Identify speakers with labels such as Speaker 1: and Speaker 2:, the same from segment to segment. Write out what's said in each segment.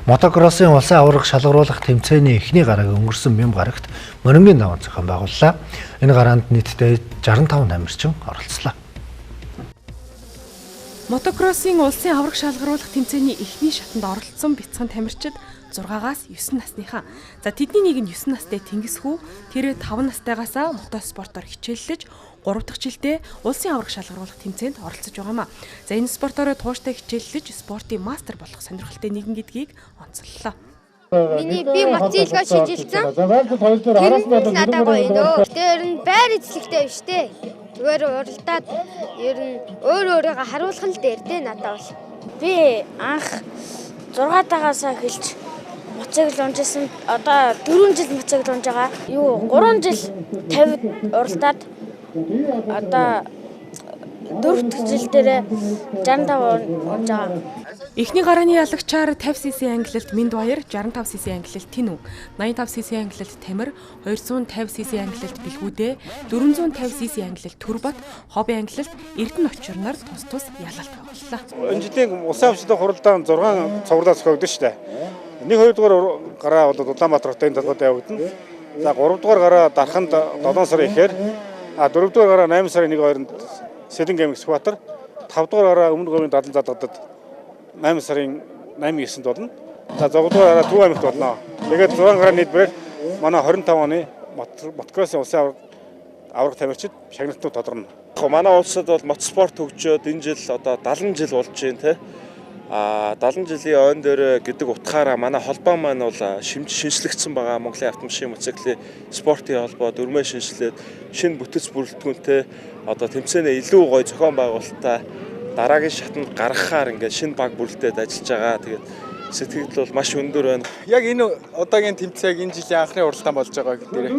Speaker 1: Мотокроссын улсын аварга шалгаруулах тэмцээний эхний гараг өнгөрсөн Мям гарагт Морингийн даван зохион байгууллаа. Энэ гараанд нийтдээ 65 тамирчин оролцлоо.
Speaker 2: Мотокроссын улсын аварга шалгаруулах тэмцээний эхний шатанд оролцсон бяцхан тамирчид 6-аас 9 насныхан. За тэдний нэг нь 9 настай Тэнгис хүү, тэр 5 настайгаасаа мотоспортоор хичээллэж 3 дахь жилдээ улсын аварга шалгаруулах тэмцээнд оролцож байгаа юм а. За энэ спортоор тууштай хичээллэж спортын мастер болох сонирхолтой нэгэн гэдгийг онцоллоо.
Speaker 3: Миний би мотоциклоо шижилсэн. Тэр нь надад гоё нөө. Тэр нь байр эзлэгтэй биш үү? Зүгээр уралдаад ер нь өөр өөрийгөө харуулах л дээр дээ надад бол.
Speaker 4: Би анх 6 тагаасаа эхэлж мотоцикл унжсэн. Одоо 4 жил мотоцикл унж байгаа. Юу 3 жил 50 уралдаад одоо 4 дахь жил дээр 65 унж байгаа.
Speaker 2: Эхний гарааны ялагчаар 50 cc ангилалд Миндваяр, 65 cc ангилалд Тинүү, 85 cc ангилалд Тамир, 250 cc ангилалд Бэлгүүдээ, 450 cc ангилалд Төрбат, хобби ангилалд Эрдэнэ очирноор тус тус ялалт байгууллаа.
Speaker 5: Энэ жилийн улсын авчрын хуралдаан 6 цувралаа зохиогдсон шүү дээ. 1 2 дугаар гараа бол Улаанбаатар хотын толгойд явагдана. За 3 дугаар гараа Дарханд 7 сарын ихээр, 4 дугаар гараа 8 сарын 1 2-нд Сэлэнг аймаг Сүхбаатар, 5 дугаар гараа Өмнө Говийн Дадан залгадад 8 сарын 8 9-нд болно. За 6 дугаар гараа Төв аймагт болно. Тэгээд 6 гараа нийлбэрээр манай 25 оны мотокроссын улсын аварга тамирчид шагналтууд тодорно.
Speaker 6: Манай улсад бол мотоспорт хөгжөөд энэ жил одоо 70 жил болж байна те. 70 жилийн ойн дээр гэдэг утгаараа манай холбоо маань бол шинжлэгдсэн байгаа. Монголын автомашин мотоциклийн спортын холбоо дөрмөө шинжлээд шинэ бүтэц бүрэлдэхүүнтэй одоо тэмцээнээ илүү гоё зохион байгуулалтаа дараагийн шатанд гаргахаар ингээд шинэ баг бүрэлдээд ажиллаж байгаа. Тэгээд сэтгэл бол маш өндөр байна.
Speaker 7: Яг энэ удаагийн тэмцээг энэ жилийн анхны уралдаан болж байгаа гэдгээр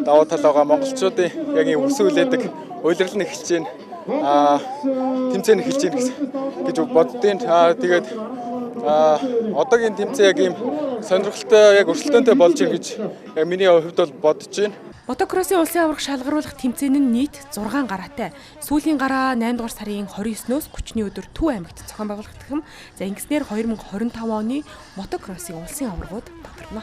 Speaker 7: давуу тал байгаа. Монголчуудын яг энэ өсөөлөдөг улирал нь эхэлж байна. Тэмцээн эхэлж байна гэж боддیں۔ Тэгээд одоогийн тэмцээн яг ийм сонирхолтой, яг өрсөлдөөнтэй болж байна гэж яг миний хувьд бол бодож байна.
Speaker 2: Мотокроссын улсын аварга шалгаруулах тэмцээн нь нийт 6 гараатай. Сүүлийн гараа 8 дугаар сарын 29-өөс 30-ны өдөр Төв аймагт зохион байгуулагдах юм. За ингэснээр 2025 оны мотокроссын улсын аваргууд тодорно.